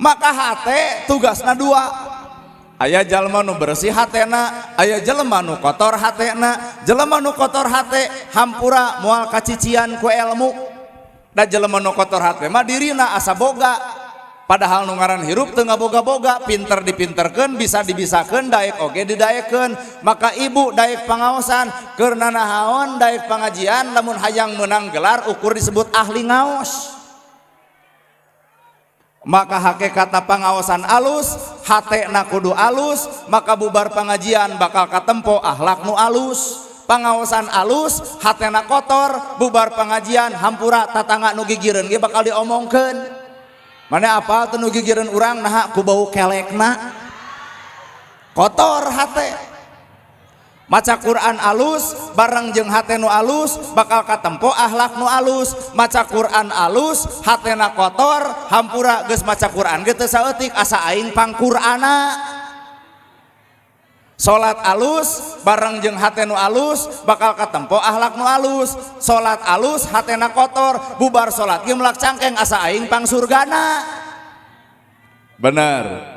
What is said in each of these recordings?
Maka hate tugasna dua. Aya jalma nu bersih hatena, aya jelema nu kotor hatena. Jelema nu kotor hate hampura moal kacician ku ilmu. Da jelema nu kotor hate mah dirina asa boga. Padahal nu ngaran hirup teu ngaboga-boga, pinter dipinterkeun, bisa dibisakeun, daek oge didaekeun. Maka ibu daek pangaosan, keur nanahaon daek pangajian, lamun hayang meunang gelar ukur disebut ahli ngaos. Maka hakikatna pangaosan alus, hatena kudu alus, maka bubar pengajian bakal katempo akhlak nu alus. Pangaosan alus, hatena kotor, bubar pengajian hampura tatangga nu gigireun ge bakal diomongkeun. Mana apal teu nu gigireun urang naha ku bau kelekna. Kotor hate. Maca Quran alus, bareng jeung hate nu alus, bakal katempo akhlak nu alus. Maca Quran alus, hatena kotor, hampura geus maca Quran ge teu saeutik asa aing pangqurana. Salat alus, bareng jeung hate nu alus, bakal katempo akhlak nu alus. Salat alus, hatena kotor, bubar salat ge melak cangkeng asa aing pangsurgana. Bener.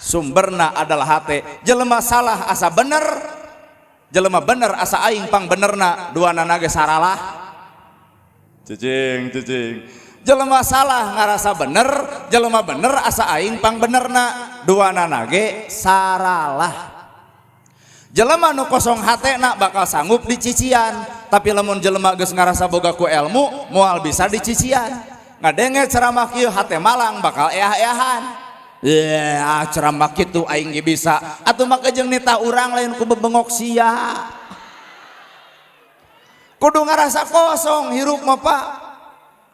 Sumberna adalah hate. Jelema salah asa bener, jelema bener asa aing pang benerna, duanana ge saralah. Cicing cicing. Jelema salah ngarasa bener, jelema bener asa aing pang benerna, duanana ge saralah. Jelema nu kosong hatena bakal sanggup dicician, tapi lamun jelema geus ngarasa boga ku ilmu moal bisa dicician. Ngadenge ceramah kieu hate malang bakal eah-eahan. Ya, ceramah kitu aing ge bisa. Atuh maka jeung nitah urang lain ku bebengok sia. Kudu ngarasa kosong hirup mah Pak.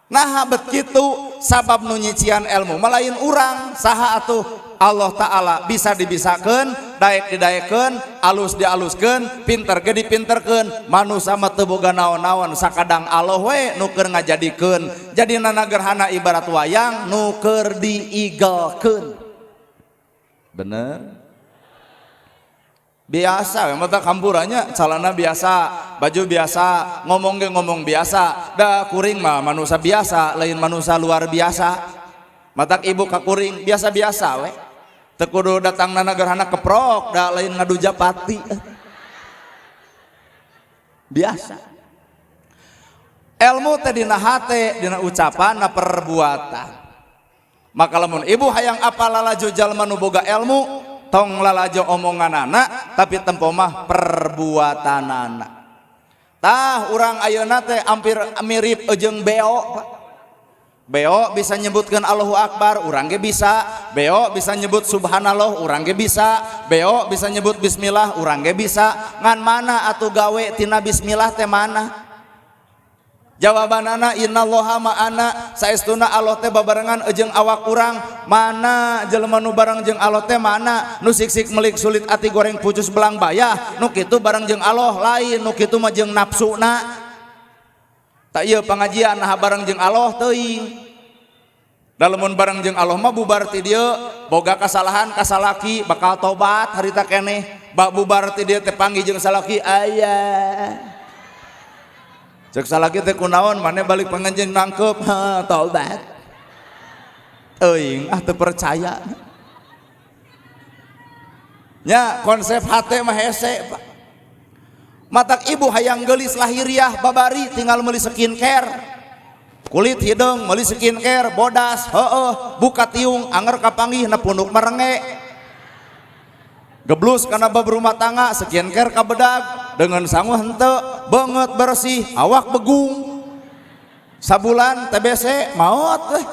Nah bet kitu sabab nu nyician ilmu mah lain urang, saha atuh? Allah Ta'ala. Bisa dibisakeun, daek didaekeun, alus dialuskeun, pinter ge dipinterkeun. Manusa mah teu boga naon-naon, sakadang Allah we nu keur ngajadikeun. Jadi nanagerhana ibarat wayang nu keur diigelkeun. Bener? Biasa, we mata kampurannya, calana biasa, baju biasa, ngomong ge ngomong biasa. Da kuring mah manusia biasa, lain manusia luar biasa. Matak ibu ka kuring biasa-biasa we. Teu kudu datang nanagerhana keprok, da lain ngadu japati. Biasa. Ilmu teh dina hate, dina ucapan, na perbuatan. Maka lamun ibu hayang apal lalajo jalma nu boga ilmu, tong lalajo omonganana, tapi tempo mah perbuatanana. Tah urang ayeuna teh hampir mirip jeung beo, Pak. Beo bisa nyebutkan Allahu Akbar, urang ge bisa. Beo bisa nyebut subhanallah, urang ge bisa. Beo bisa nyebut bismillah, urang ge bisa. Ngan mana atuh gawe tina bismillah teh mana? Jawabanana innallaha ma'ana, saestuna Allah teh babarengan jeung awak urang. Mana jelema nu bareng jeung Allah teh mana? Nu sik-sik melik sulit ati goreng pucus belang bayah, nu kitu bareng jeung Allah lain, nu kitu mah jeung nafsuna. Tak ieu pangajian nah bareng jeung Allah teuing. Da lamun bareng jeung Allah mah bubar ti dieu boga kasalahan ka salaki bakal tobat harita keneh. Bak bubar ti dieu teh panggih jeung salaki aya. Cek salaki teh kunaon maneh balik pengajian nangkep ha tobat. Teuing ah teu percaya. Nya konsep hate mah hese Pak. Matak ibu hayang geulis lahiriah babari tinggal meuli skincare. Kulit hideung meuli skincare bodas heueuh buka tiung anger kapanggih na punduk merenge. Geblus kana bab rumah tangga skincare kabedag dengan sangu henteu beungeut bersih awak begung. Sabulan TBC maot weh.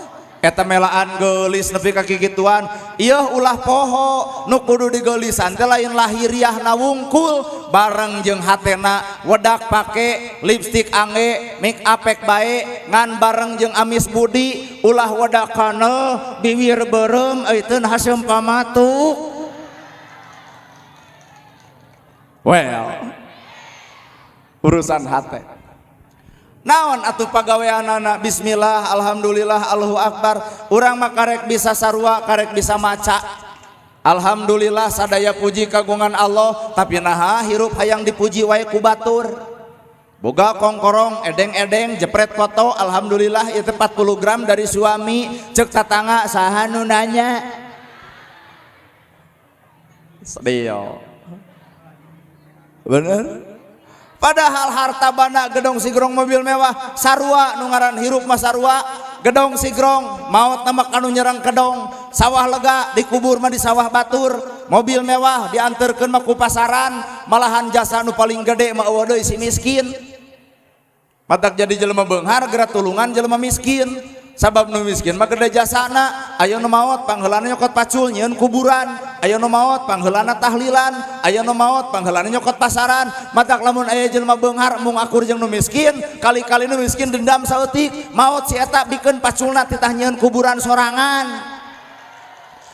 Eta melaan geulis nepi ka kikituan. Ieu ulah poho nu kudu digeulisan teh lain lahiriah na wungkul bareng jeung hatena wedak pake lipstik angge make up pek bae ngan bareng jeung amis budi ulah wedak kanel bibir beureum euy teu haseum pamatuk. Well, urusan hate. Naon atuh pagaweanana bismillah alhamdulillah Allahu akbar. Urang mah karek bisa sarua karek bisa maca. Alhamdulillah sadaya puji kagungan Allah, tapi naha hirup hayang dipuji wae ku batur. Boga kongkorong edeng-edeng jepret foto, alhamdulillah itu 40 gram dari suami. Cek tatangga saha nu nanya. Sedih. Bener? Padahal harta banda gedong sigrong mobil mewah sarua nu ngaran hirup mah sarua, gedong sigrong maot nama kanu nyerang kedong, sawah lega dikubur mah di sawah batur, mobil mewah diantarkeun mah ku pasaran, malahan jasa nu paling gede mah eueuh deui si miskin. Matak jadi jelema beunghar geura tulungan jelema miskin. Sabab nu miskin mah gede jasana, aya nu maot pangheulana nyokot pacul nyieun kuburan, aya nu maot pangheulana tahlilan, aya nu maot pangheulana nyokot pasaran. Matak lamun aya jelema beunghar mung akur jeung nu miskin, kali-kali nu miskin dendam saeutik, maot si eta bikeun paculna titah nyieun kuburan sorangan.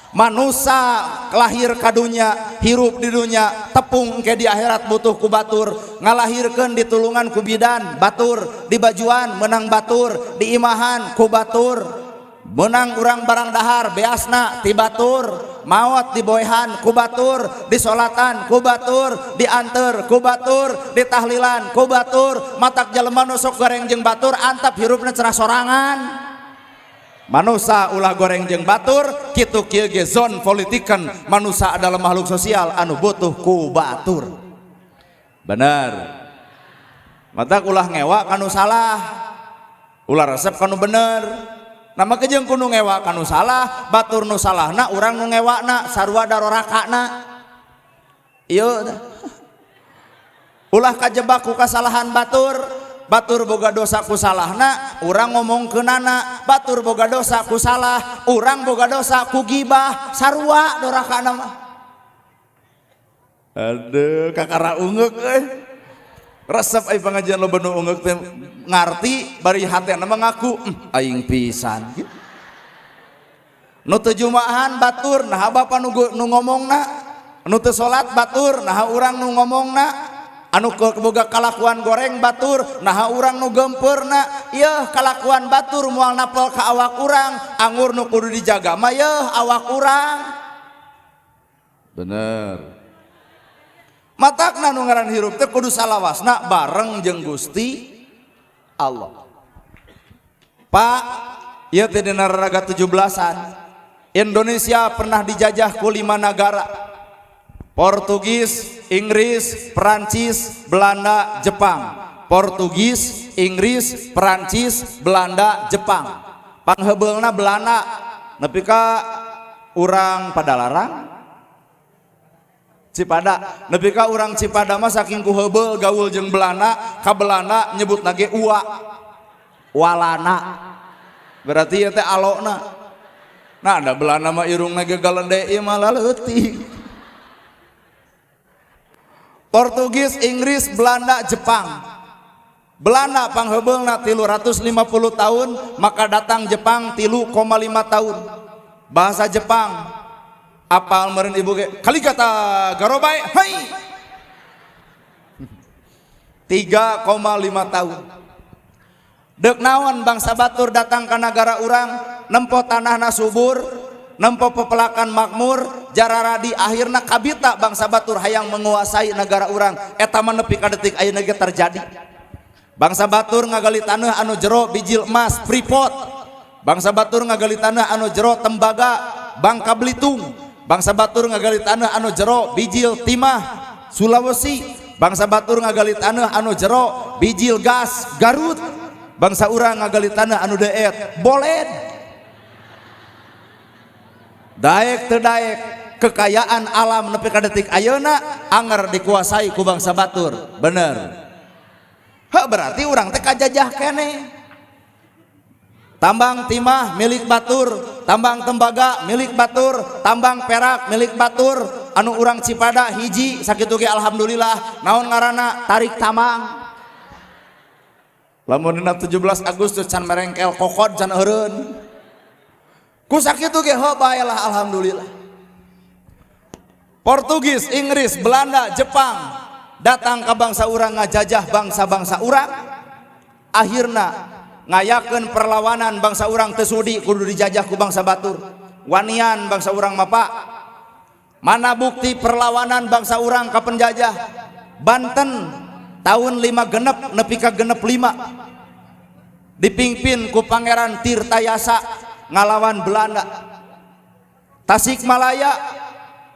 Manusa lahir ka dunya, hirup di dunya, tepung ke di akhirat butuh ku batur, ngalahirkeun ditulungan ku bidan batur, di bajuan menang batur, di imahan ku batur, menang urang barang dahar beasna ti batur, maot di boehan ku batur, di solatan ku batur, dianter ku batur, di tahlilan ku batur. Matak jelema nu sok goreng jeung batur antap hirupna cerah sorangan. Manusa ulah goreng jeung batur, kitu kieu ge zon politikan. Manusa adalah makhluk sosial anu butuh ku batur. Bener. Matak ulah ngewa kanu salah, ulah resep kanu bener. Nama kejeng kudu ngewa kanu salah, batur nu salahna urang nu ngewakna sarua darorakana. Ieu ulah kajebak ku kasalahan batur. Batur boga dosa ku salahna, urang ngomong keunana. Batur boga dosa ku salah, urang boga dosa ku gibah, sarua dorakana mah. Aduh, kakara ungeuk euy. Resep ai pengajian loba nu ungeuk teh ngarti bari hatena mah ngaku, aing pisan. Nu teu jumaahan batur, naha bapa nu ngomongna. Nu teu salat batur, naha urang nu ngomongna. Anu boga kalakuan goreng batur, naha urang nu gempeurna. Yeuh kalakuan batur moal napel ka awak urang, anggur nu kudu dijaga mah yeuh awak urang. Bener. Matakna nu ngaran hirup teh kudu salawasna bareng jeung Gusti Allah. Pak, ieu teh dina raraga 17-an. Indonesia pernah dijajah ku 5 nagara. Portugis, Inggris, Perancis, Belanda, Jepang. Portugis, Inggris, Perancis, Belanda, Jepang. Panghebeulna Belanda nepi ka urang Padalarang, Cipada. Nepi ka urang Cipada mah saking ku heubeul gaul jeung Belanda, ka Belanda nyebutna ge ua. Walana. Berarti ieu teh alona. Nah, da Belanda mah irungna ge galende ieu mah laleutik. Portugis, Inggris, Belanda, Jepang. Belanda panghebeulna 350 tahun, maka datang Jepang 3,5 tahun. Bahasa Jepang apal meureun ibu ge kaligata garobai hai. 3,5 tahun. Deuk naon bangsa batur datang ka nagara urang, nempo tanahna subur, nempo pepelakan makmur, jararadi akhirna kabita bangsa batur hayang menguasai negara urang. Eta mah nepi ka detik ayeuna ge terjadi. Bangsa batur ngagali tanah anu jero bijil emas Freeport. Bangsa batur ngagali tanah anu jero tembaga Bangka Belitung. Bangsa batur ngagali tanah anu jero bijil timah Sulawesi. Bangsa batur ngagali tanah anu jero bijil gas Garut. Bangsa urang ngagali tanah anu deet Boled. Daek teu daek kekayaan alam nepi ka detik ayeuna anger dikuasai ku bangsa batur. Bener. Heuh, berarti urang teh kajajah keneh. Tambang timah milik batur, tambang tembaga milik batur, tambang perak milik batur. Anu urang Cipada hiji sakitu ge alhamdulillah. Naon ngaranna? Tarik tambang. Lamun dina 17 Agustus can merengkel kokod can eureun. Ku sakitu ge heuh bae lah alhamdulillah. Portugis, Inggris, Belanda, Jepang datang ke bangsa urang ngajajah bangsa-bangsa urang. Akhirna ngayakeun perlawanan bangsa urang teu sudi kudu dijajah ku bangsa batur. Wanian bangsa urang mah Pak. Mana bukti perlawanan bangsa urang ka penjajah? Banten Tahun 5 genep nepi ka genep 5. Dipimpin ku Pangeran Tirtayasa ngalawan Belanda. Tasikmalaya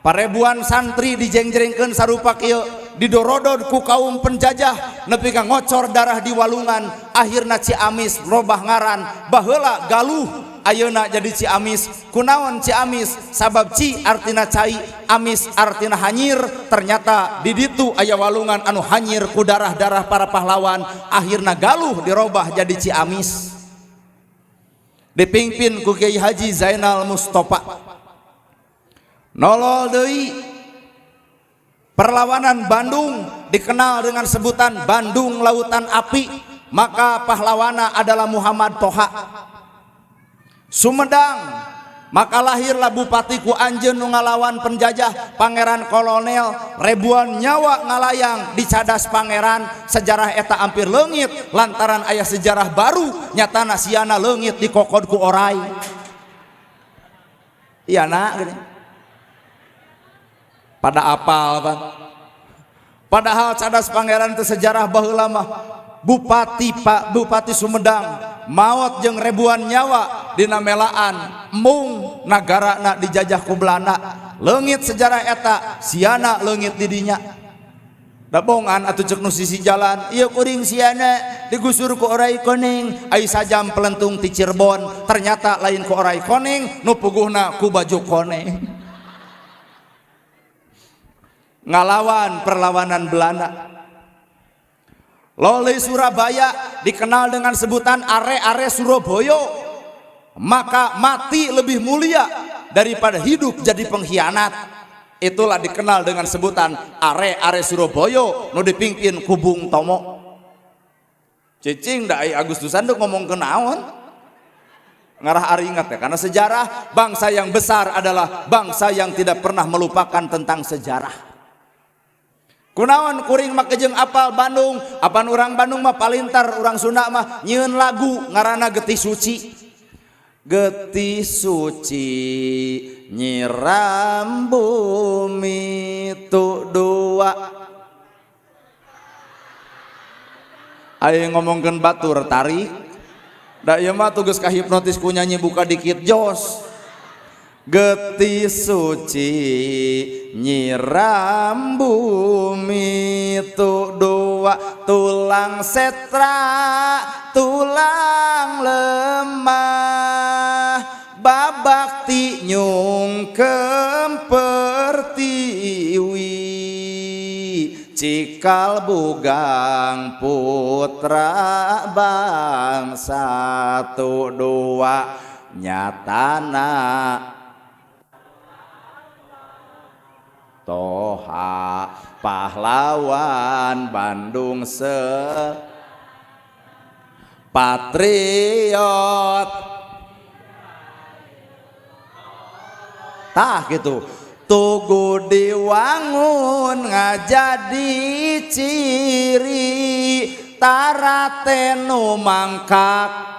parebuan santri dijengjrengkeun sarupa kieu, didorodod ku kaum penjajah nepi ka ngocor darah di walungan. Akhirna Ciamis robah ngaran, baheula Galuh ayeuna jadi Ciamis. Kunaon Ciamis? Sabab ci artina cai, amis artina hanyir. Ternyata di ditu aya walungan anu hanyir ku darah-darah para pahlawan. Akhirna Galuh dirobah jadi Ciamis, dipimpin ku Kiai Haji Zainal Mustafa. Nolol deui, perlawanan Bandung dikenal dengan sebutan Bandung Lautan Api, maka pahlawana adalah Muhammad Toha. Sumedang, maka lahirlah bupati ku anjeun nu ngalawan penjajah, Pangeran Kolonel, ribuan nyawa ngalayang di Cadas Pangeran. Sejarah eta hampir leungit lantaran aya sejarah baru, nyatana siana leungit di kokod ku orai. Iya nak gini. Pada apal Bang. Padahal Cadas Pangeran itu sejarah baheula mah Bupati Pak Bupati Sumedang maot jeung ribuan nyawa dina melaan embung nagarana dijajah ku Belanda. Leungit sejarah eta, siana leungit di dinya. Da bongan atuh ceuk nu sisi jalan, ieu kuring siana digusur ku orai kuning, ai sajam pelentung ti Cirebon, ternyata lain ku orai kuning, nu puguhna ku baju koneng. Ngalawan perlawanan Belanda. Loli Surabaya dikenal dengan sebutan are-are Surabaya, maka mati lebih mulia daripada hidup jadi pengkhianat. Itulah dikenal dengan sebutan are-are Surabaya nu dipimpin ku Bung Tomo. Cicing da ai Agustusan tuh ngomong ke naon? Ngarah ari ingat ya, karena sejarah bangsa yang besar adalah bangsa yang tidak pernah melupakan tentang sejarah. Kunaon kuring make jeung apal Bandung? Apan urang Bandung mah palintar, urang Sunda mah nyieun lagu ngaranna Getih Suci. Getih suci nyiram bumi tu dua. Ayo ngomongkeun batur tarik. Da ieu mah tugas kahipnotis ku nyanyi buka dikit jos. Getih suci nyiram bumi tu dua, tulang setra tulang lemah, babakti nyungkem pertiwi, cikal bugang putra bangsa tu dua nyatana Toha pahlawan Bandung se patriot. Tah gitu. Tugu diwangun ngajadi ciri taratenu mangkak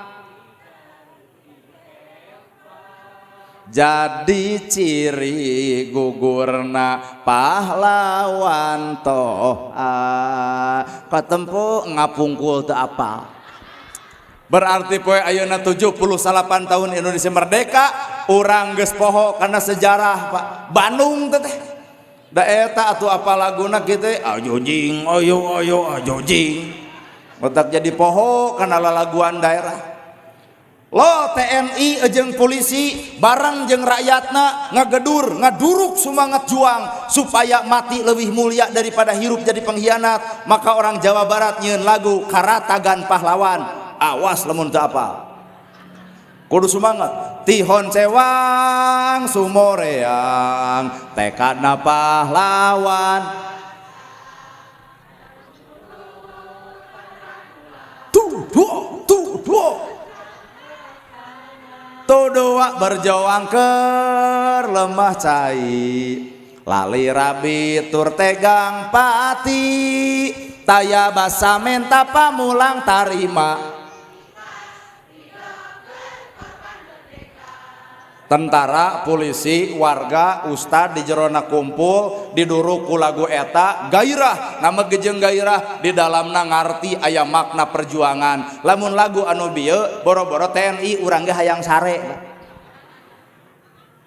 jadi ciri gugurna pahlawan Toha. Katempo ngapungkul teu apa. Berarti poe ayeuna 78 tahun Indonesia merdeka, urang geus poho kana sejarah Pak Bandung teh. Da eta atuh apa laguna kitu, ayo jing ayo ayo ayo jing. Otak jadi poho kana lalaguan daerah. Lo TNI jeung polisi bareng jeung rakyatna ngagedur ngaduruk semangat juang supaya mati lebih mulia daripada hirup jadi pengkhianat. Maka orang Jawa Barat nyieun lagu Karatagan Pahlawan. Awas lamun teu apal. Kudu semangat. Tihon cewang sumoreang tekadna pahlawan. Tu dua tu dua. Tuh dua berjuang ker lemah cai, lali rabi tur tegang pati, taya basa menta pamulang tarima. Tentara, polisi, warga, ustad di jerona kumpul diduruk ku lagu eta gairah, nama gejeng gairah di dalamna ngarti aya makna perjuangan. Lamun lagu anu bieu boro-boro TNI urang ge hayang sare.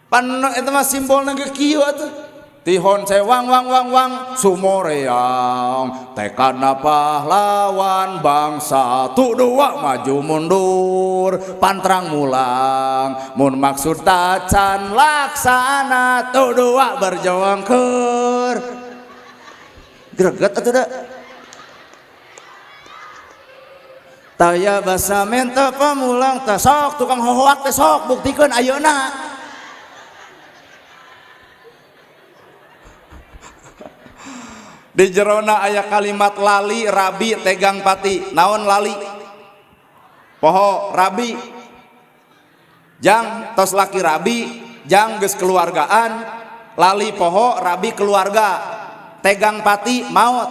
Pan eta mah simbolna ge kieu atuh. Tihon sewang wang wang wang sumoreang tekadna pahlawan bangsa tu dua maju mundur pantrang mulang mun maksud tacan laksana tu dua berjuang keur greget atuh da taya basa menta pamulang teh sok tukang hohoak teh sok buktikeun ayeuna. Di jerona aya kalimat lali rabi tegang pati. Naon lali? Poho rabi. Jang tos laki rabi, jang geus keluargaan, lali poho rabi keluarga, tegang pati maot.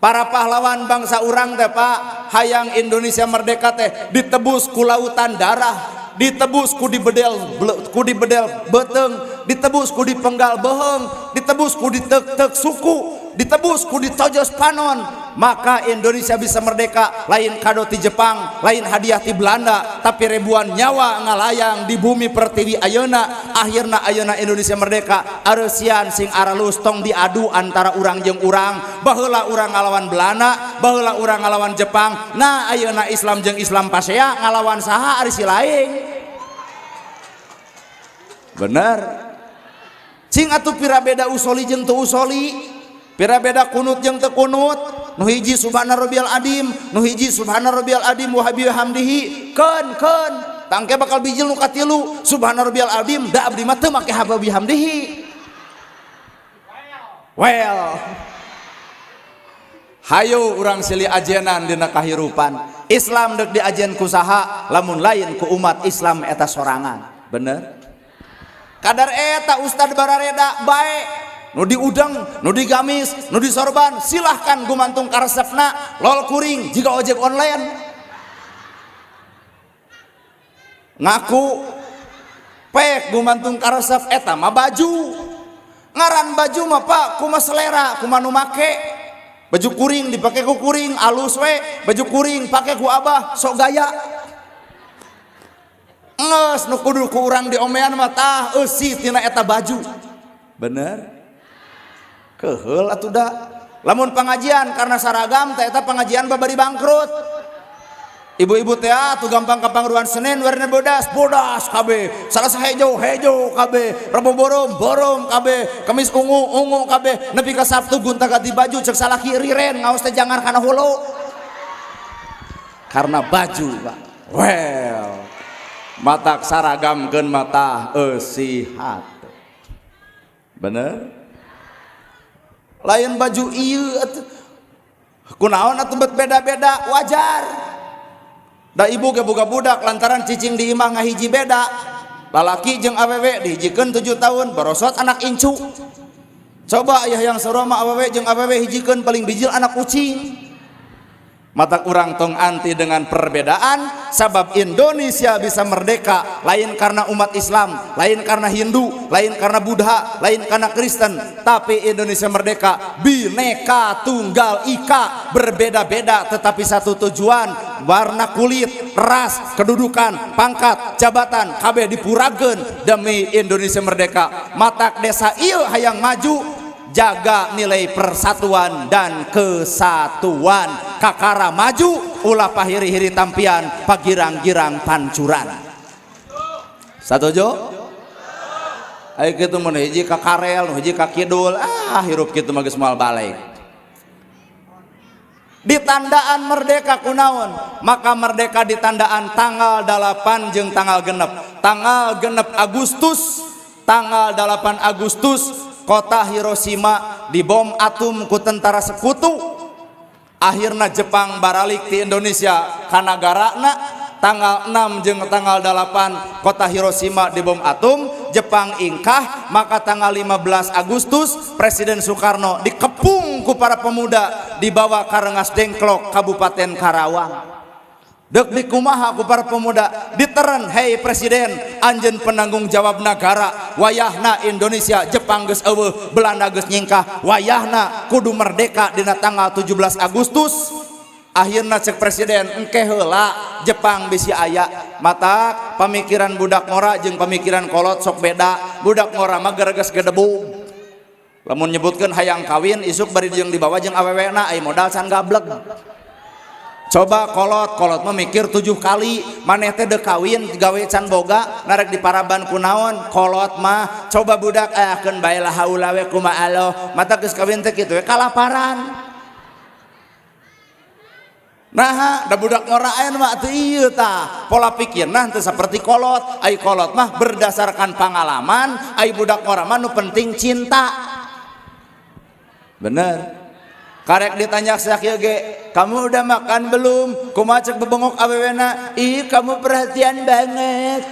Para pahlawan bangsa urang teh Pak, hayang Indonesia merdeka teh ditebus ku lautan darah, ditebus ku dibedel beuteung, ditebus ku dipenggal beuheung, ditebus ku ditek-tek suku, ditebus ku ditojos panon. Maka Indonesia bisa merdeka lain kado ti Jepang, lain hadiah ti Belanda, tapi ribuan nyawa ngalayang di bumi pertiwi ayeuna. Akhirna ayeuna Indonesia merdeka. Areusian sing aralus tong diadu antara urang jeung urang. Baheula urang ngalawan Belanda, baheula urang ngalawan Jepang. Nah ayeuna Islam jeung Islam pasea ngalawan saha ari si lain. Bener. Cing atuh pira beda usoli jeung teu usoli. Pira beda kunut jeung teu kunut. Nu hiji subhana rabbiyal adim, nu hiji subhana rabbiyal adim wa bihamdihi. Keun keun tangke bakal bijil nu katilu subhana rabbiyal adim da abdi mah teu make haba bihamdihi. Well. Hayu urang silih ajenan dina kahirupan. Islam deuk diajen ku saha lamun lain ku umat Islam eta sorangan. Bener? Kadar eta ustad barareda bae nu diudeng, nu digamis, nu disorban, silahkan gumantung karesepna, lol kuring jika ojek online. Ngaku pek gumantung karesep eta mah baju. Ngaran baju mah Pak, kuma selera, kuma nu make. Baju kuring dipake ku kuring, alus we, baju kuring pake ku abah, sok gaya. Nges nu kudu ku urang diomean mah tah eusi tina eta baju. Bener? Keheul atuh da. Lamun pengajian karena saragam teh eta pengajian babari bangkrut. Ibu-ibu teh atuh gampang kapangruan Senin warna bodas, bodas kabeh. Salasa hejo, hejo kabeh. Rebo borom, borom kabeh. Kamis ungu, ungu kabeh. Nepi ka Sabtu gonta-ganti baju cek salaki riren ngaos teh jangan kana hulu. Karena baju, Pak. Well, matak saragamkeun mata eusi hate. Bener? Lain baju ieu atuh. Kunaon atuh bet beda-beda wajar. Da ibu ge boga budak lantaran cicing di imah ngahiji beda. Lalaki jeung awewe dihijikeun 7 tahun barosot anak incu. Coba ayah yang sarua mah awewe jeung awewe hijikeun paling bijil anak kucing. Mata urang tong anti dengan perbedaan, sabab Indonesia bisa merdeka lain karena umat Islam, lain karena Hindu, lain karena Buddha, lain karena Kristen, tapi Indonesia merdeka bineka tunggal ika, berbeda-beda tetapi satu tujuan, warna kulit, ras, kedudukan, pangkat, jabatan, kabeh dipurageun demi Indonesia merdeka. Matak desa ieu hayang maju, jaga nilai persatuan dan kesatuan. Kakara maju ulah pahiri-hiri tampian pagirang-girang pancuran. Satuju? Ayo kitu mun hiji ka karel, nu hiji ka kidul, ah hirup kitu mah geus moal balik. Ditandaan merdeka kunaon? Maka merdeka ditandaan tanggal 8 jeung tanggal genep. Tanggal genep Agustus, tanggal 8 Agustus kota Hiroshima dibom atom ku tentara sekutu. Akhirna Jepang baralik di Indonesia ka nagarana. Tanggal 6 jeung tanggal 8 kota Hiroshima dibom atom, Jepang ingkah. Maka tanggal 15 Agustus Presiden Soekarno dikepung ku para pemuda dibawa ka Rengas Dengklok Kabupaten Karawang. Dek dikumaha ku para pemuda diteren, "Hei presiden, anjeun penanggung jawab negara, wayahna Indonesia Jepang geus euweuh, Belanda geus nyingkah, wayahna kudu merdeka dina tanggal 17 Agustus." Akhirna cek presiden, "Engke heula, Jepang bisi aya." Matak pamikiran budak ngora jeung pamikiran kolot sok beda. Budak ngora mah gereges gedebug, lamun nyebutkeun hayang kawin isuk bari jeung dibawa jeung awewena, ai modal can gableg. Coba kolot, kolot mah mikir 7 kali, maneh teh deuk kawin gawe can boga, narek diparaban ku naon? Kolot mah. Coba budak, keun bae lah, haula we kumaha aloh, mata geus kawin teh kitu we kalaparan. Nah, da budak ngora aya mah atuh ieu tah pola pikirna teu saperti kolot. Ai kolot mah berdasarkan pengalaman, ai budak ngora mah nu penting cinta. Bener. Karek ditanya sakieu ge, "Kamu udah makan belum?" Kumaha cek bebengok awewena? "Ih, kamu perhatian banget."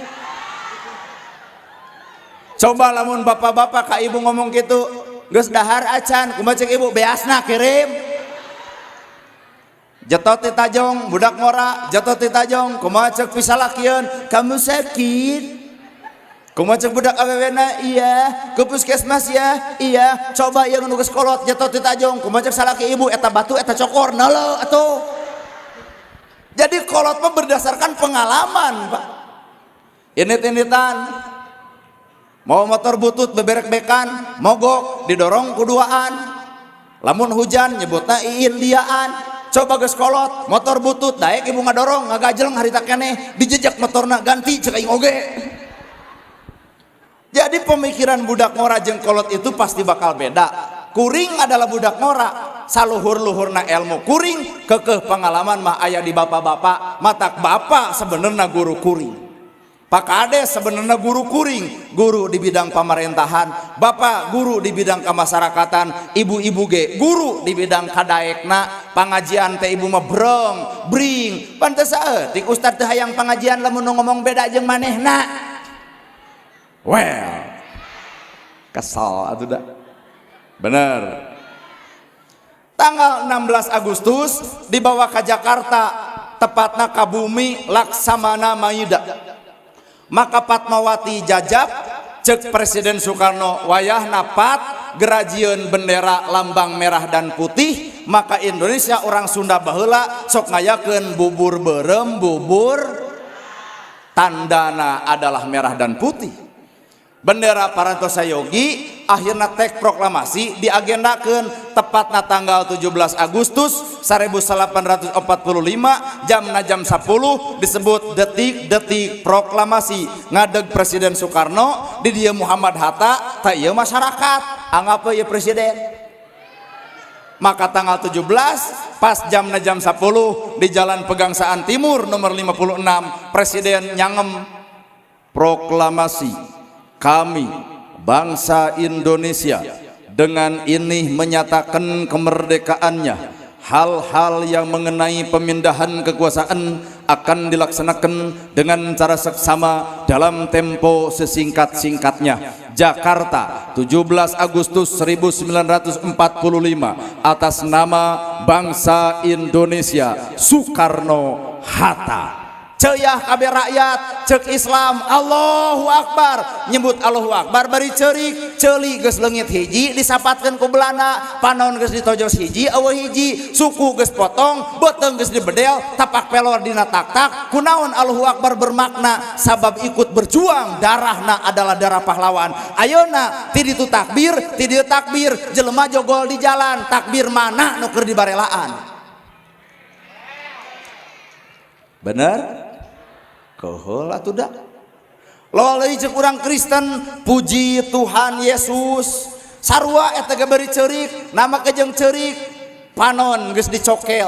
Coba lamun bapak-bapak ka ibu ngomong gitu, "Geus dahar acan?" Kumaha cek ibu? "Beasna kirim." Jetot ti tajong budak ngora, jetot ti tajong, kumaha cek pisalakieun? "Kamu sakit?" Kumaha cek budak awewena? "Iya." "Ke puskesmas ya?" "Iya." Coba yang nu geus kolot jetot ti tajong, kumaha cek salaki ibu? "Eta batu, eta cokor, neuleu atuh." Jadi kolot mah berdasarkan pengalaman, Pak. Ini-initan mau motor butut beberek-bekan, mogok didorong kuduaan. Lamun hujan nyebutna iindiaan. Coba geus kolot, motor butut, daek ibu ngadorong, ngagajeleng harita keneh, dijejak motorna, "Ganti," cek aing oge. Jadi pemikiran budak ngora jeung kolot itu pasti bakal beda. Kuring adalah budak ngora, saluhur-luhurna ilmu kuring, kekeh pengalaman mah aya di bapak-bapak, matak bapak sebenarnya guru kuring. Pak Kades sebenarnya guru kuring, guru di bidang pemerintahan, bapak guru di bidang kemasyarakatan, ibu-ibu ge guru di bidang kadaekna. Pengajian teh ibu mah breng, bring, pantes saeutik ustad teh hayang pengajian lamun ngomong beda jeung manehna. Well, kesal atuh dah. Bener. Tanggal 16 Agustus dibawa ke Jakarta, tepatnya ke bumi Laksamana Maida. Maka Fatmawati jajab, cek Presiden Soekarno, "Wayahna pat gerajieun bendera lambang merah dan putih." Maka Indonesia, orang Sunda baheula sok ngayakeun bubur berem, bubur tandana adalah merah dan putih. Bendera parantos sayogi, akhirnya tek proklamasi diagendakeun tepatna tanggal 17 Agustus 1845 jamna jam 10, disebut detik-detik proklamasi. Ngadeg Presiden Soekarno, di dia Muhammad Hatta, tak ieu masyarakat anggap ieu presiden. Maka tanggal 17 pas jamna jam 10 di Jalan Pegangsaan Timur nomor 56, Presiden nyangem proklamasi, "Kami bangsa Indonesia dengan ini menyatakan kemerdekaannya. Hal-hal yang mengenai pemindahan kekuasaan akan dilaksanakan dengan cara seksama dalam tempo sesingkat-singkatnya. Jakarta, 17 Agustus 1945, atas nama bangsa Indonesia, Soekarno Hatta." Ceyah kabeh rakyat, cek Islam Allahu Akbar, nyebut Allahu Akbar bari ceurik. Ceuli geus leungit hiji disapatkeun ku Belanda, panon geus ditojos hiji euweuh hiji, suku geus potong, beuteung geus dibedel, tapak pelor dina tak-tak. Kunaon Allahu Akbar bermakna? Sabab ikut berjuang, darahna adalah darah pahlawan. Ayeuna ti ditu takbir, ti dieu takbir, jelema jogol di jalan, takbir mana nu keur dibarelaan? Bener? Keheul atuh da. Lol cek urang Kristen, "Puji Tuhan Yesus." Sarua eta ge bari ceurik, nama kejeng ceurik, panon geus dicokel,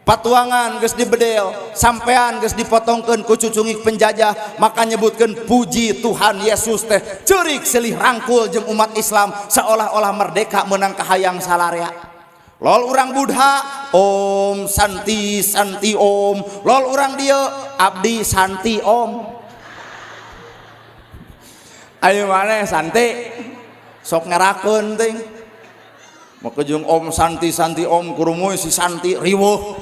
patuangan geus dibedel, sampean geus dipotongkeun ku cucungik penjajah, maka nyebutkeun puji Tuhan Yesus teh ceurik silih rangkul jeung umat Islam seolah-olah merdeka menang kahayang salarea. Lol urang Buddha, "Om Santi Santi Om." Lol urang dia, "Abdi Santi Om." Ayo mana Santi sok ngerakeun ting mau kejung Om Santi Santi Om, kurumuy si Santi riweuh.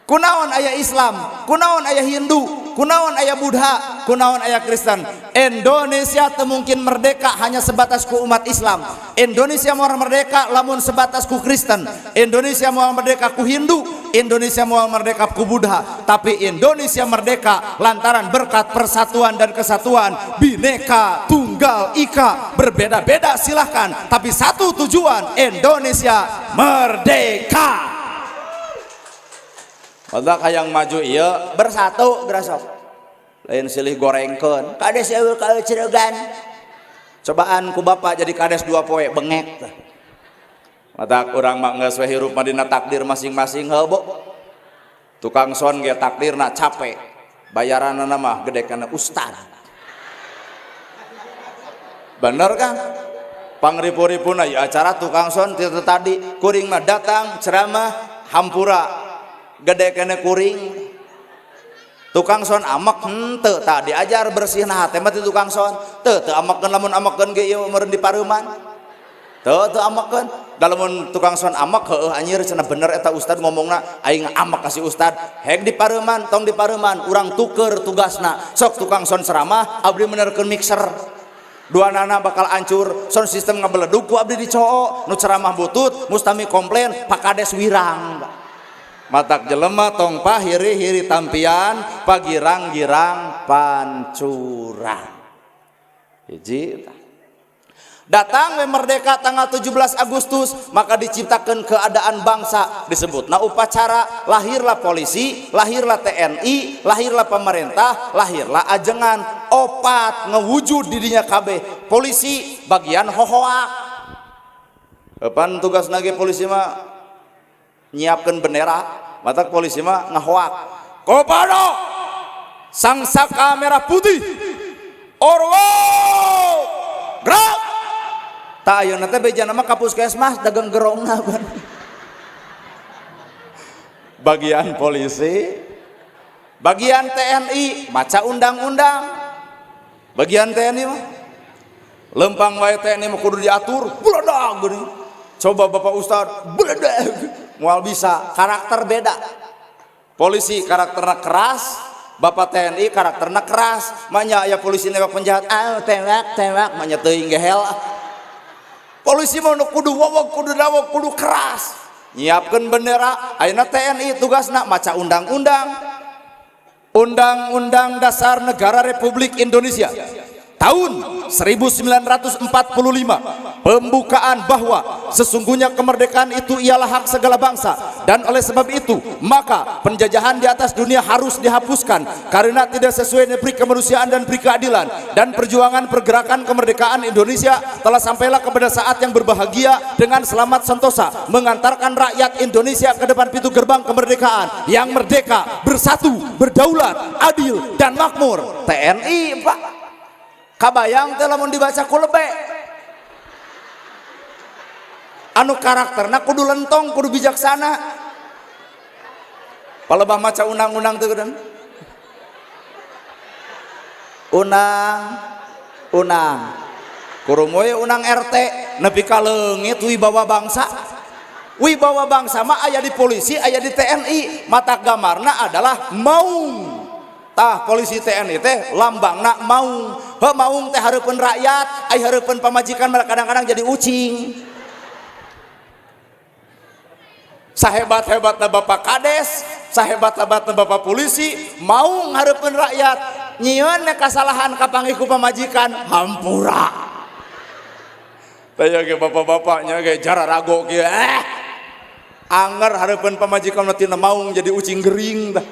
Kunaon aya Islam, kunaon aya Hindu, kunaon aya Buddha, kunaon aya Kristen. Indonesia teu mungkin merdeka hanya sebatas ku umat Islam. Indonesia moal merdeka lamun sebatas ku Kristen. Indonesia moal merdeka ku Hindu, Indonesia moal merdeka ku Buddha. Tapi Indonesia merdeka lantaran berkat persatuan dan kesatuan, Bhinneka Tunggal Ika. Berbeda-beda silahkan, tapi satu tujuan, Indonesia merdeka. Matak hayang maju iya bersatu gerasok. Lain silih gorengkeun. Kades eueuh kaeucreugan. Cobaan ku bapak jadi kades 2 poe bengek tah. Matak urang mah geus we hirup mah dina takdir masing-masing heuh bu. Tukang son ge takdirna capek. Bayaranna mah gede kana ustad. Bener kan? Pangripu-ripuna ya acara tukang son ti tadi kuring mah datang ceramah hampura gede kene kuring. Tukang son amek henteu tah diajar bersihna hate mah ti tukang son. Teu teu amekeun lamun amekeun ge ieu meureun di pareuman. Teu teu amekeun. Da lamun tukang son amek heueuh anjir cenah bener eta ustad ngomongna aing amek ka si ustad. Hek di pareuman tong di pareuman urang tuker tugasna. Sok tukang son ceramah abdi menerkeun mixer. Dua nana bakal hancur, sound system ngabeledug ku abdi dicoo, nu ceramah butut, mustami komplain, Pak Kades wirang. Matak jelema tong pahiri-hiri tampian, pagirang-girang pancuran. Hiji tah. Datang we merdeka tanggal 17 Agustus, maka diciptakan keadaan bangsa disebut. Nah upacara, lahirlah polisi, lahirlah TNI, lahirlah pemerintah, lahirlah ajengan, opat ngewujud didinya kabeh. Polisi bagian hohoak. Pan tugas nage polisi mah nyiapkan bendera, matak polisi mah ngahoak. Kopano Sang Saka Merah Putih. Orwo! Gerak! Tak ayeuna teh bejana mah ka puskesmas dagang gerongna ban. Bagian polisi, bagian TNI maca undang-undang. Bagian TNI mah lempang wae TNI mah kudu diatur, beledag geuning. Coba Bapak Ustad, beledag. Moal bisa, karakter beda. Polisi karakterna keras, Bapak TNI karakterna keras. Manya aya polisi nembak penjahat, ah tembak tembak, manya teuing gehel. Polisi mah nu kudu wowog, kudu dawog, kudu keras. Nyiapkeun bendera, ayeuna TNI tugasna maca undang-undang. Undang-Undang Dasar Negara Republik Indonesia tahun 1945, pembukaan bahwa sesungguhnya kemerdekaan itu ialah hak segala bangsa, dan oleh sebab itu maka penjajahan di atas dunia harus dihapuskan karena tidak sesuai dengan peri kemanusiaan dan peri keadilan, dan perjuangan pergerakan kemerdekaan Indonesia telah sampailah kepada saat yang berbahagia dengan selamat sentosa mengantarkan rakyat Indonesia ke depan pintu gerbang kemerdekaan yang merdeka, bersatu, berdaulat, adil, dan makmur. TNI Pak, kabayang teh lamun dibaca ku lebe anu karakterna kudu lentong, kudu bijaksana. Palebah maca undang-undang teh geudang. Unang unang kurum we unang RT nepi ka leungit wibawa bangsa. Wibawa bangsa mah aya di polisi, aya di TNI. Mata gambarna adalah maung. Tah polisi TNI teh lambangna maung. Heuh maung teh hareupeun rakyat, ai hareupeun pamajikan malah kadang-kadang jadi ucing. Sahebat-hebatna Bapak Kades, sahebat-hebatna Bapak polisi, maung hareupeun rakyat. Nyieun kasalahan kapanggih ku pamajikan, hampura. Taya ge bapak-bapaknya ge jararago kieu. Anger hareupeun pamajikan mah tina maung jadi ucing gering tah.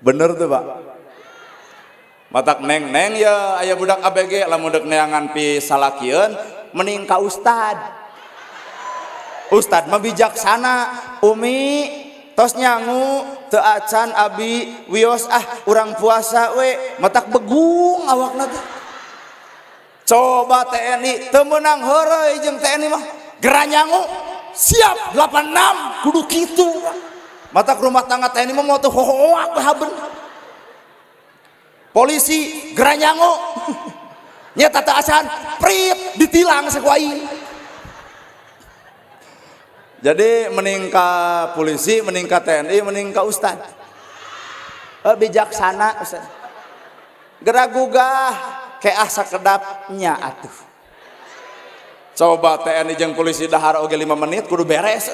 Bener tuh Pak. Matak neng-neng ya aya budak ABG lamun deuk neangan pi salakieun mending ka ustad. Ustad mah bijaksana, Umi tos nyangu teu acan abi wios ah urang puasa we, matak begung awakna teh. Coba TNI teu meunang heureuy jeung TNI mah geranyangu siap 86 kudu kitu. Matak rumah tangga TNI mah mau teu hohoak haben. Polisi geranyangu nya tata acan prit ditilang saku aing. Jadi mending ka polisi, mending ka TNI, mending ka ustad. Eh, bijaksana ustad. Geura gugah keah sakedap nya atuh. Coba TNI jeung polisi dahar oge 5 menit kudu beres.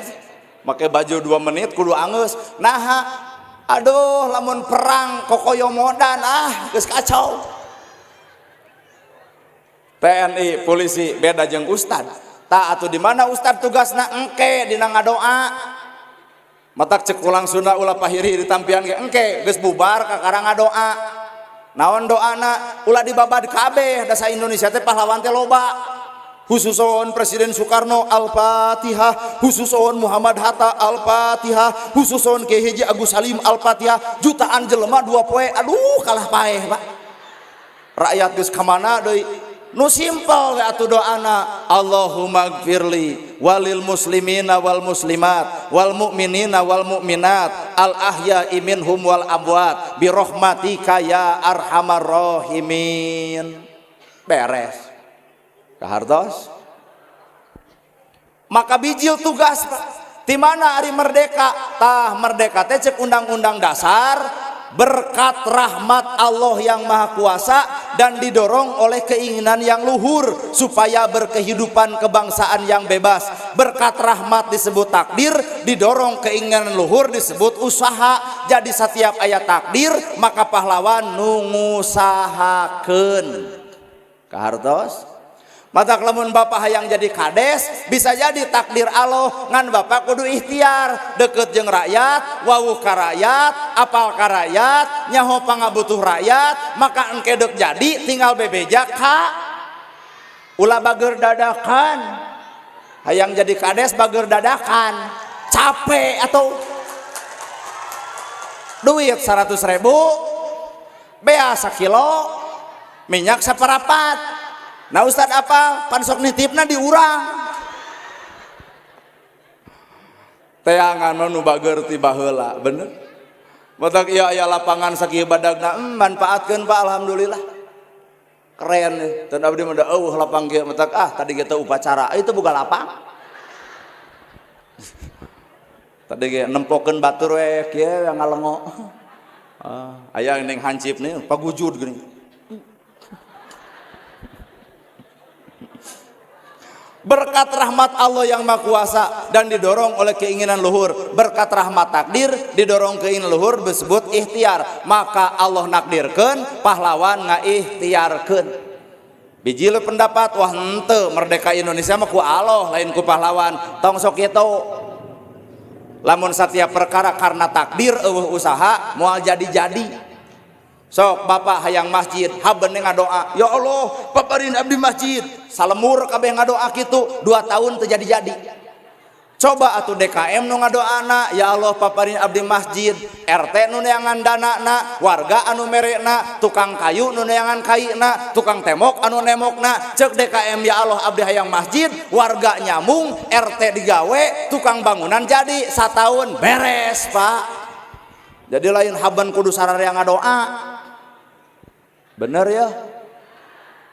Make baju 2 menit kudu angeus. Naha, aduh lamun perang kokoyomodan ah geus kacau. TNI polisi beda jeung ustad. Tak atuh di mana ustad tugasna engke dina ngadoa. Matak cek ulang Sunda ulah pahiri ditampian ge engke geus bubar kakara ngadoa. Naon doana ulah dibabad kabeh da sa Indonesia teh pahlawan teh loba. Khususon Presiden Soekarno Al-Fatihah, khususon Muhammad Hatta Al-Fatihah, khususon Kiai Haji Agus Salim Al-Fatihah, jutaan jelema 2 poe, aduh kalah paeh Pak. Rakyat geus ka mana deui? Nu simpel we atuh doana, Allahumma gfirli walil muslimina wal muslimat wal mu'minina wal mu'minat al ahya'i minhum wal amwat bi rahmatika ya arhamar rahimin. Beres. Kahartos? Maka bijil tugas Pak. Di mana ari merdeka? Tah merdeka teh cek undang-undang dasar berkat rahmat Allah yang Maha Kuasa dan didorong oleh keinginan yang luhur supaya berkehidupan kebangsaan yang bebas. Berkat rahmat disebut takdir, didorong keinginan luhur disebut usaha. Jadi setiap ayat takdir maka pahlawan nu ngusahakeun. Kahartos? Matak lamun bapak hayang jadi kades bisa jadi takdir Allah ngan bapak kudu ikhtiar deket jeung rakyat, wawuh ka rakyat, apal ka rakyat, nyaho pangabutuh rakyat, maka engke deuk jadi tinggal bebeja ka ulah bager dadakan. Hayang jadi kades bager dadakan, capek atau duit 100.000, bea sakilo, minyak saparapat. Nah ustad apa? Pansok nitipna diurang. Teangan mah nu bager ti baheula, bener. Matak ieu aya lapangan sakieu badagna, manfaatkeun Pak, alhamdulillah. Keren nih. Teu abdi mah da eueuh lapang kieu matak ah tadi ge teu upacara, itu boga lapang. Tadi ge nempokeun batur we kieu ngalengo. Ah, aya ning hancip nih pagujud geuning. Berkat rahmat Allah yang Maha Kuasa dan didorong oleh keinginan luhur. Berkat rahmat takdir didorong keinginan luhur disebut ikhtiar. Maka Allah nakdirkeun pahlawan ngaikhtiarkeun. Bijil pendapat wah henteu merdeka Indonesia mah ku Allah lain ku pahlawan. Tong sok kitu. Lamun setiap perkara karena takdir eueuh usaha moal jadi-jadi. Sok bapak hayang masjid haben ngadoa, ya Allah paparin abdi masjid, salemur kabeh ngadoa kitu 2 tahun teu jadi-jadi. Coba atuh DKM nu ngadoana, ya Allah paparin abdi masjid, RT nu neangan danana, warga anu merekna, tukang kayu nu neangan kaina, tukang temok anu nemokna. Cek DKM ya Allah abdi hayang masjid, warga nyamung, RT digawe, tukang bangunan jadi satahun beres Pak. Jadi lain haben kudu sararea ngadoa. Bener ya?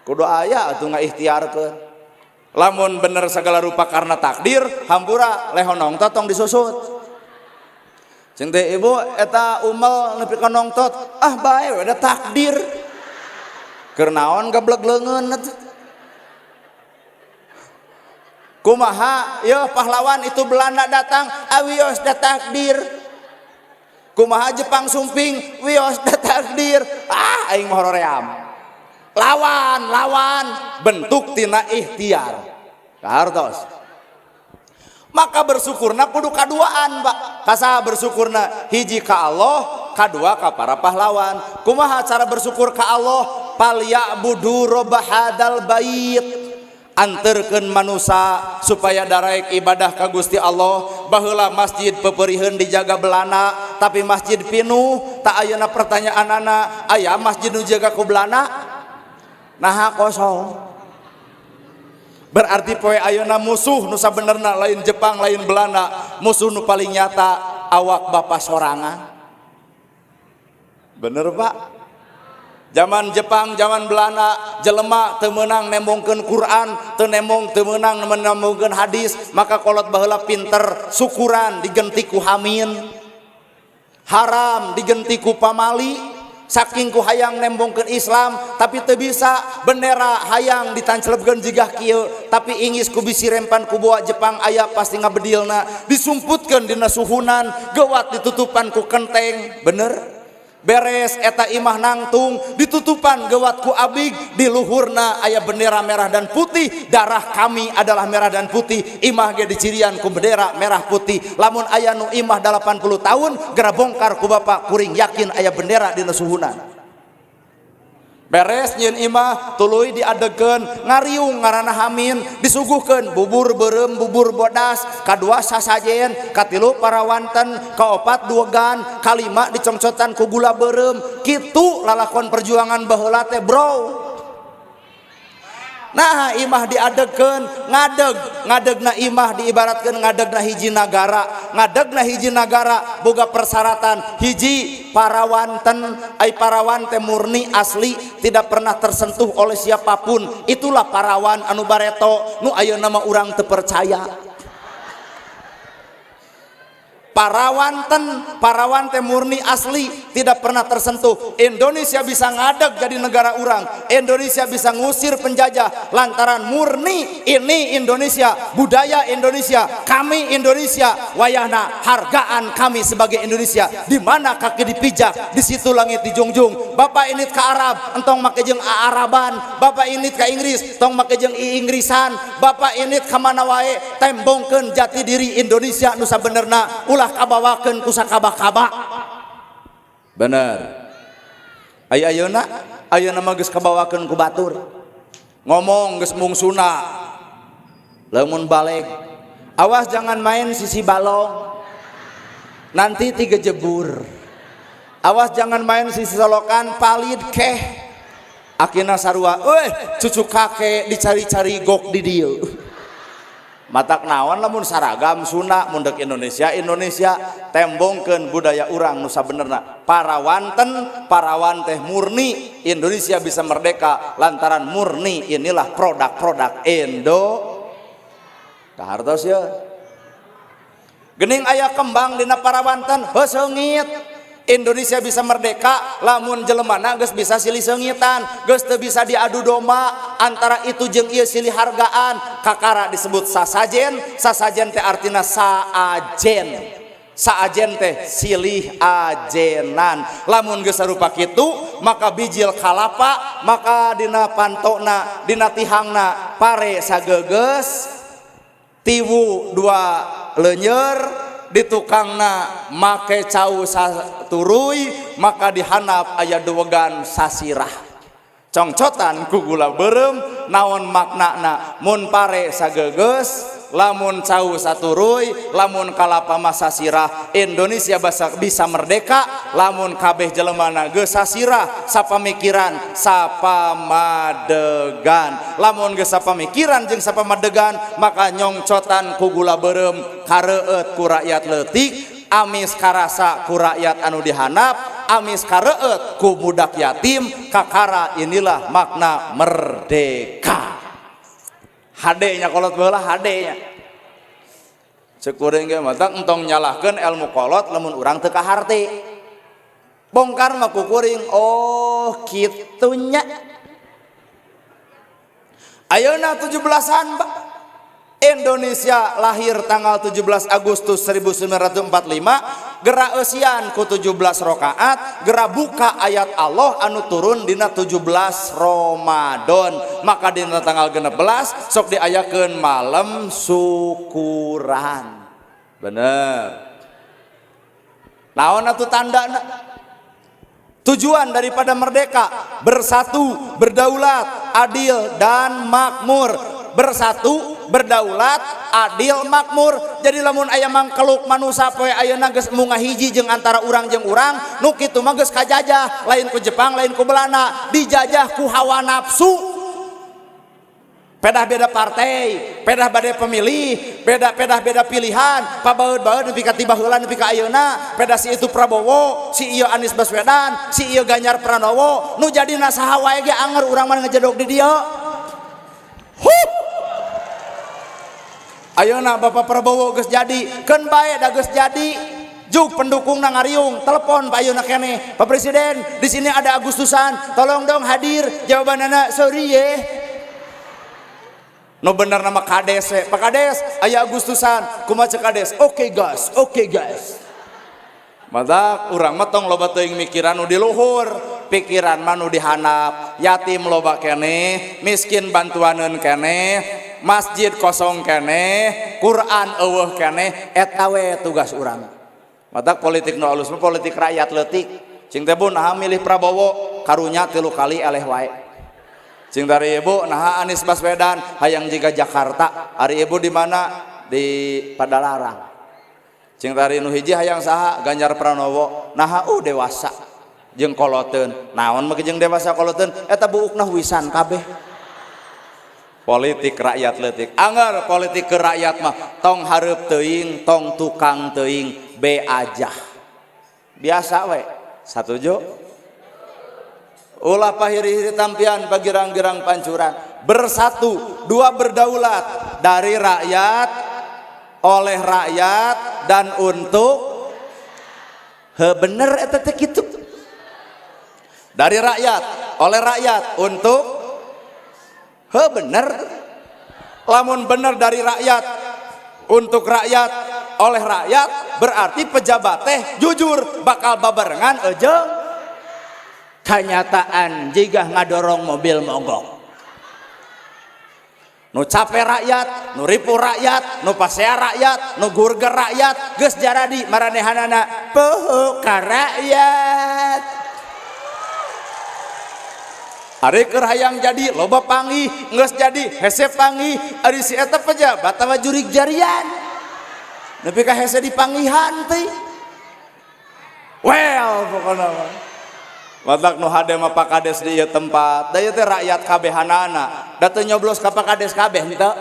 Kudu aya atuh ngaikhtiarkeun. Lamun bener segala rupa karena takdir, hampura leho nongtot tong disusut. Cing teh ibu eta umel nepi ka nongtot, ah bae we da takdir. Keur naon gablek leungeun atuh. Kumaha yeuh pahlawan itu Belanda datang, awios da takdir. Kumaha Jepang sumping, wios da takdir. Ah aing mah hoream. Lawan, lawan bentuk tina ikhtiar. Kahartos. Maka bersyukurna kudu kaduaan, Pak. Kasaha bersyukurna? Hiji ka Allah, kadua ka para pahlawan. Kumaha cara bersyukur ka Allah? Falyabudu rabb hadzal bait. Anterkeun manusa supaya daraek ibadah ka Gusti Allah. Baheula masjid peperiheun dijaga Belanda, tapi masjid pinuh. Tak ayeuna pertanyaanana, aya masjid nu jaga ku Belanda? Naha kosong. Berarti poe ayeuna musuh nu sabenerna lain Jepang, lain Belanda, musuh nu paling nyata awak bapa sorangan. Bener Pak? Zaman Jepang, zaman Belanda, jelema teu meunang nembongkeun Quran, teu nembong, teu meunang nembongkeun hadis, maka kolot baheula pinter, syukuran digenti ku hamin, haram digenti ku pamali. Saking ku hayang nembongkeun Islam tapi teu bisa, bendera hayang ditancelebkeun jigah kieu, tapi ingis ku bisi rempan ku boa Jepang aya pasti ngabedilna, disumputkeun dina suhunan, gewat ditutupan ku kenteng. Bener, beres eta imah nangtung ditutupan gewat ku abig, di luhurna aya bendera merah dan putih. Darah kami adalah merah dan putih. Imah ge dicirian ku bendera merah putih. Lamun aya nu imah 80 tahun gera bongkar ku bapak kuring, yakin aya bendera di suhunan. Beres nyieun imah, tuluy diadegeun, ngariung ngaranna hamin, disuguhkeun bubur beureum, bubur bodas, kadua sasajen, katilu parawanten, kaopat duegan, kalima dicongcotan ku gula beureum. Kitu lalakon perjuangan baheula teh, bro. Nah, imah diadegeun, ngadeg, ngadegna imah diibaratkeun ngadegna hiji nagara. Ngadegna hiji nagara boga persyaratan. Hiji, parawanten. Ai parawan teh murni asli, tidak pernah tersentuh oleh siapapun. Itulah parawan anu bareto nu ayeuna mah urang teu percaya. Parawanten, parawan teh murni asli, tidak pernah tersentuh. Indonesia bisa ngadeg jadi negara urang, Indonesia bisa ngusir penjajah lantaran murni ini Indonesia, budaya Indonesia, kami Indonesia. Wayahna hargaan kami sebagai Indonesia, di mana kaki dipijak di situ langit dijunjung. Bapak ini ke Arab entong make jeung Araban, bapak ini ke Inggris tong make jeung Inggrisan, bapak ini ke mana wae tembongkeun jati diri Indonesia nu sabenerna, ulah kabawakeun ku sakaba-kaba. Bener. Aya ayeuna, ayeuna mah geus kabawakeun ku batur, ngomong geus mung Sunda, lamun balik, "Awas, jangan main sisi balong, nanti tiga jebur. Awas, jangan main sisi solokan, palid keh." Akhirna sarua, "Weh, cucu kakek dicari-cari gok di dieu." Matak naon lamun saragam Sunda, mun deuk Indonesia Indonesia, tembongkeun budaya urang nu sabenerna. Parawanten, parawan teh murni. Indonesia bisa merdeka lantaran murni. Inilah produk-produk Indo. Kahartos ya, gening aya kembang dina parawanten, heuh seungit. Indonesia bisa merdeka lamun jelemana geus bisa silih seungitan, geus teu bisa diadu domba antara itu jeung ieu, silih hargaan. Kakara disebut sasajen. Sasajen teh artina saajen, saajen teh silih ajenan. Lamun geus sarupa kitu, maka bijil kalapa, maka dina pantona, dina tihangna pare sageges, tiwu dua lenyer, di tukangna make cau saturuy, maka dihandap aya duwegan sasirah, congcotan ku gula beureum. Naon maknana? Mun pare sageges, lamun cau saturuy, lamun kalapa mah sasirah. Indonesia bisa merdeka lamun kabeh jelemana geus sasirah, sapamikiran, sapamadegan. Lamun geus sapamikiran jeung sapamadegan, maka nyongcotan ku gula beureum kareueut ku rakyat leutik, amis karasa ku rakyat anu dihandap, amis kareueut ku budak yatim. Kakara inilah makna merdeka. Hade nya kolot baheula, hade nya. Cek kuring ge mah entong nyalahkeun ilmu kolot lamun urang teu kaharti. Bongkar mah ku kuring, oh kitu nya. Ayeuna 17-an, Pak. Indonesia lahir tanggal 17 Agustus 1945, gerak eusian ku 17 rakaat, gerak buka ayat Allah anu turun dina 17 Ramadan, maka dina tanggal 16 sok diayakeun malam syukuran. Bener. Naon atuh tandana? Tujuan daripada merdeka: bersatu, berdaulat, adil dan makmur. Bersatu, berdaulat, adil, makmur. Jadi lamun aya mangkeluk manusa poe ayeuna geus embung ngahiji jeung antara urang jeung urang, nu kitu mah geus kajajah, lain ku Jepang, lain ku Belanda, dijajah ku hawa nafsu. Pedah beda partai, Pedah bade pemilih, beda pedah beda pilihan, pabaeud-baeud nepi ka ti baheula nepi ka ayeuna, pedah si itu Prabowo, si ieu Anies Baswedan, si ieu Ganjar Pranowo, nu jadina saha wae ge anger urang mah ngejedog di dieu. Huh. Ayeuna Bapak Prabowo geus jadi, keun bae da geus jadi. Juk pendukung ngariung, telepon Pak ayeuna keneh, "Pak Presiden, di sini ada Agustusan, tolong dong hadir." Jawabanana, "Sorry ye." Nu bener nama Kades we. "Pak Kades, aya Agustusan." Kumaha cek Kades? "Oke guys, oke guys." Matak urang mah tong loba teuing mikiran nu di luhur, pikiran mah nu di handap. Yatim loba keneh, miskin bantuaneun keneh, masjid kosong keneh, Quran euweuh keneh, eta we tugas urang. Matak politik nu alus mah politik rakyat leutik. Cing teh, "Bu, naha milih Prabowo?" Karunya tilu kali eleh wae. Cing tari, "Ibu, naha Anies Baswedan?" Hayang jiga Jakarta. Ari ibu di mana? Di Padalarang. Cing tari, "Nu hiji hayang saha?" Ganjar Pranowo. Naha? Dewasa jeung koloteun. Naon mah jeung dewasa koloteun? Eta buukna huisan kabeh. Politik rakyat leutik. Anger politik ke rakyat mah tong hareup teuing, tong tukang teuing, be aja. Biasa we. Satuju? Ulah pahiri-hiri tampian pagirang-girang pancuran. Bersatu, dua berdaulat, dari rakyat, oleh rakyat, dan untuk. He, bener eta teh kitu. Dari rakyat, oleh rakyat, untuk. He, bener. Lamun bener dari rakyat, untuk rakyat, oleh rakyat, berarti pejabat teh jujur bakal babarengan ejeng kenyataan jika ngadorong mobil mogok. Nu capek rakyat, nu ripuh rakyat, nu pasea rakyat, nu gurger rakyat, geus jaradi maranehanana poho ka rakyat. Ari keur hayang jadi loba panggih, geus jadi hese panggih. Ari si eta pejabat atawa jurig jarian? Nepi ka hese dipanggihan teh. Well, pokona mah. Matak nu hade mah Pak Kades di ieu tempat. Da ieu teh rakyat kabehanana. Da teu nyoblos ka Pak Kades kabeh henteu.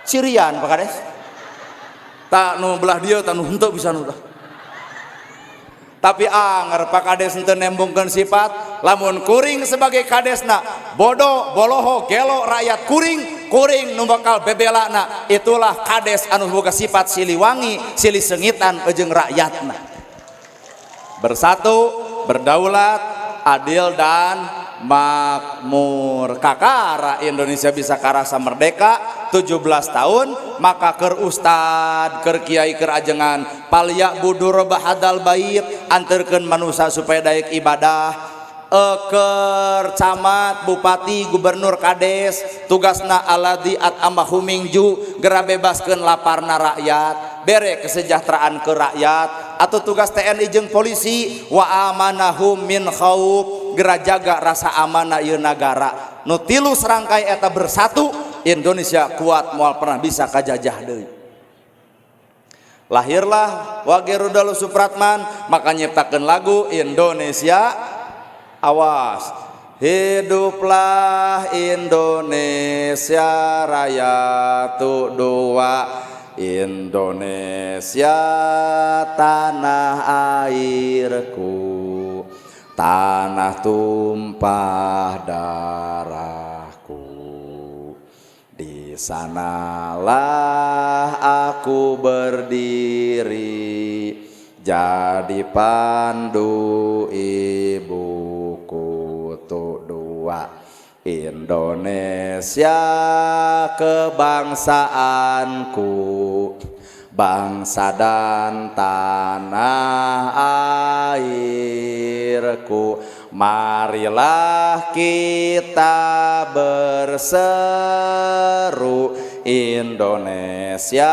Cirian Pak Kades. Tak nu belah dieu, tak nu henteu bisa nu tah. Tapi anger Pak Kades henteu nembongkeun sifat, lamun kuring sebagai kadesna bodoh, boloho, gelo rakyat kuring, kuring nu bakal bebelana. Itulah kades anu boga sifat Siliwangi, silih sengitan jeung rakyatna. Bersatu, berdaulat, adil dan makmur. Kakara Indonesia bisa karasa merdeka 17 tahun, maka ker ustad, ker kiai, ker ajengan, falyabudu robba hadzal bait, anterkeun manusia supaya daek ibadah. Eker camat, bupati, gubernur, kades, tugasna alladzi at'amahum min ju, gera bebaskeun laparna rakyat, bere kesejahteraan ke rakyat. Atau tugas TNI jeung polisi, wa amanahum min khauf, gera jaga rasa amanah ieu nagara. Nu tilu serangkai eta bersatu, Indonesia kuat, moal pernah bisa kajajah deui. Lahirlah Wage Rudal Supratman, maka nyiptakeun lagu Indonesia. Awas, hiduplah Indonesia Raya, tu dua, Indonesia tanah airku, tanah tumpah darahku, di sanalah aku berdiri jadi pandu ibuku, tuh dua, Indonesia kebangsaanku, bangsa dan tanah airku. Marilah kita berseru, Indonesia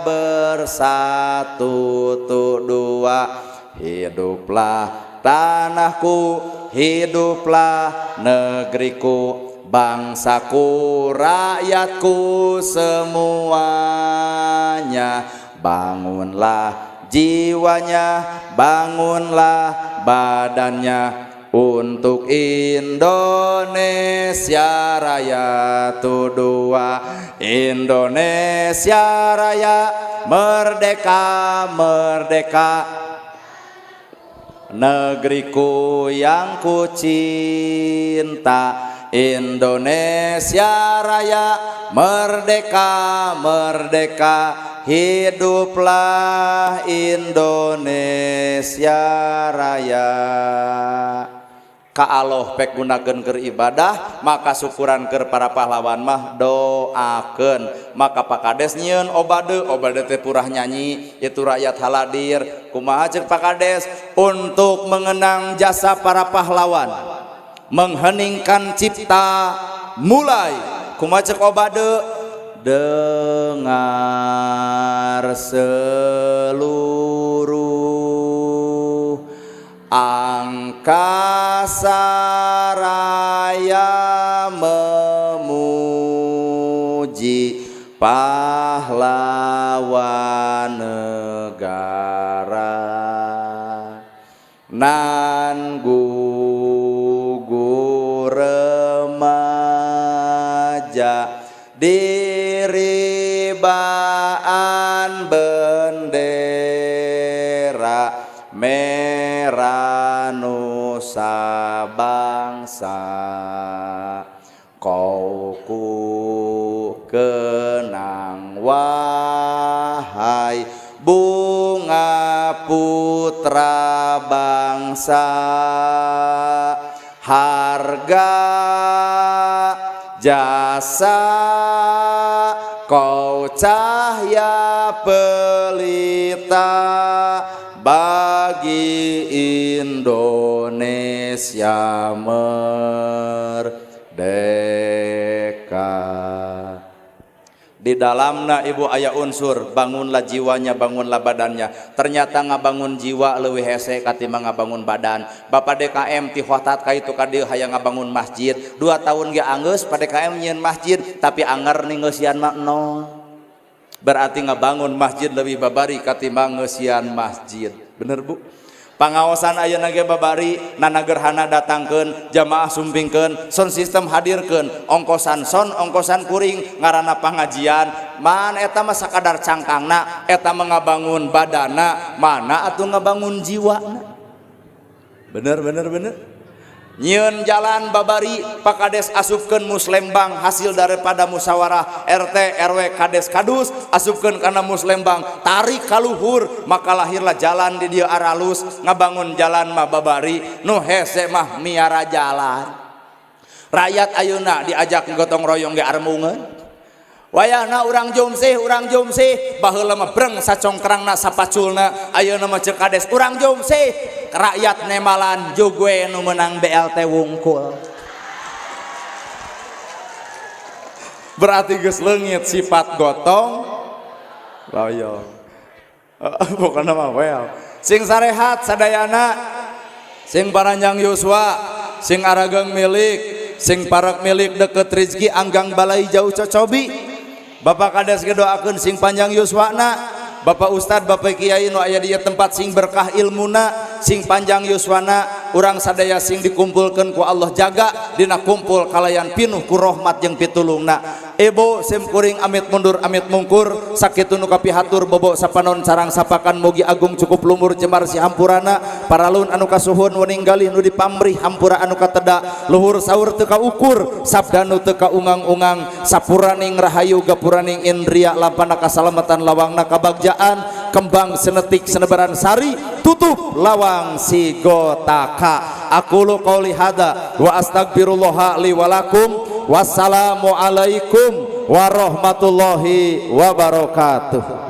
bersatu, tuh dua, hiduplah tanahku, hiduplah negeriku, bangsaku, rakyatku semuanya. Bangunlah jiwanya, bangunlah badannya. Untuk Indonesia Raya tu dua, Indonesia Raya merdeka merdeka, negeriku yang ku cinta, Indonesia Raya merdeka merdeka, hiduplah Indonesia Raya. Ka Allah pek gunakeun keur ibadah, maka syukuran keur para pahlawan mah doakeun. Maka Pak Kades nyieun obade, obade teh purah nyanyi, itu rakyat haladir. Kumaha ceuk Pak Kades? Untuk mengenang jasa para pahlawan, mengheningkan cipta mulai. Kumaha ceuk obade? Dengar seluruh angkasa raya memuji pahlawan negara, nan gugur remaja diribaan bendera merah nusa bangsa. Kau ku kenang wahai bunga putra bangsa, harga jasa kau cahaya pelita bagi Indonesia merdeka. Di dalamna ibu aya unsur bangunlah jiwanya, bangunlah badannya. Ternyata ngabangun jiwa leuwih hese katimbang ngabangun badan. Bapak DKM ti hotat ka itu ka dieu hayang ngabangun masjid. 2 tahun ge anggeus Pak DKM nyieun masjid, tapi anger nih ngeusian mah nol. Berarti ngabangun masjid lebih babari katimbang ngeusian masjid. Bener Bu? Pangaosan ayeuna ge babari, nana gerhana datangkeun, jamaah sumpingkeun, sound system hadirkeun, ongkosan son, ongkosan kuring, ngaranna pangajian. Man eta mah sakadar cangkangna, eta mah ngabangun badana, mana atuh ngabangun jiwana. Bener bener bener. Nyieun jalan babari, Pak Kades asupkeun muslembang hasil daripada musyawarah RT RW Kades Kadus asupkeun kana muslembang, tarik kaluhur, maka lahirlah jalan di dieu aralus. Ngabangun jalan mah babari, nu hese mah miara jalan. Rakyat ayeuna diajak gotong royong ge armungeun. Wayahna urang jumsih baheula mah breng sacongkrangna sapaculna, ayeuna mah ceuk Kades urang jumsih, rakyat nemalan jugue nu menang BLT wungkul. Berarti geus leungit sifat gotong royong. Pokona mah well. Sing sarehat sadayana, sing paranjang yuswa, sing arageung milik, sing parek milik deket rezeki anggang balai jauh cocobi. Bapak Kades doakeun sing panjang yuswana, Bapak Ustad, Bapak Kiai nu aya di tempat sing berkah ilmuna, sing panjang yuswana, urang sadaya sing dikumpulkeun ku Allah jaga dina kumpul kalayan pinuh ku rahmat jeung pitulungna. Ibu sim kuring amit mundur amit mungkur, sakitu nu kapihatur bobo sapanon sarang sapakan mugi agung cukup lumur jemar si hampurana, paralun anu kasuhun wening galih nu dipamrih hampura anu kateda, luhur saur teu kaukur, sabda nu teu kaungang-ungang, sapuraning rahayu gapuraning indria lampana kasalamatan lawangna kabagjaan, kembang senetik senebaran sari tutup lawang sigotaka. Aku lu qauli hada wa astagfirullaha li walakum. Wassalamualaikum warahmatullahi wabarakatuh.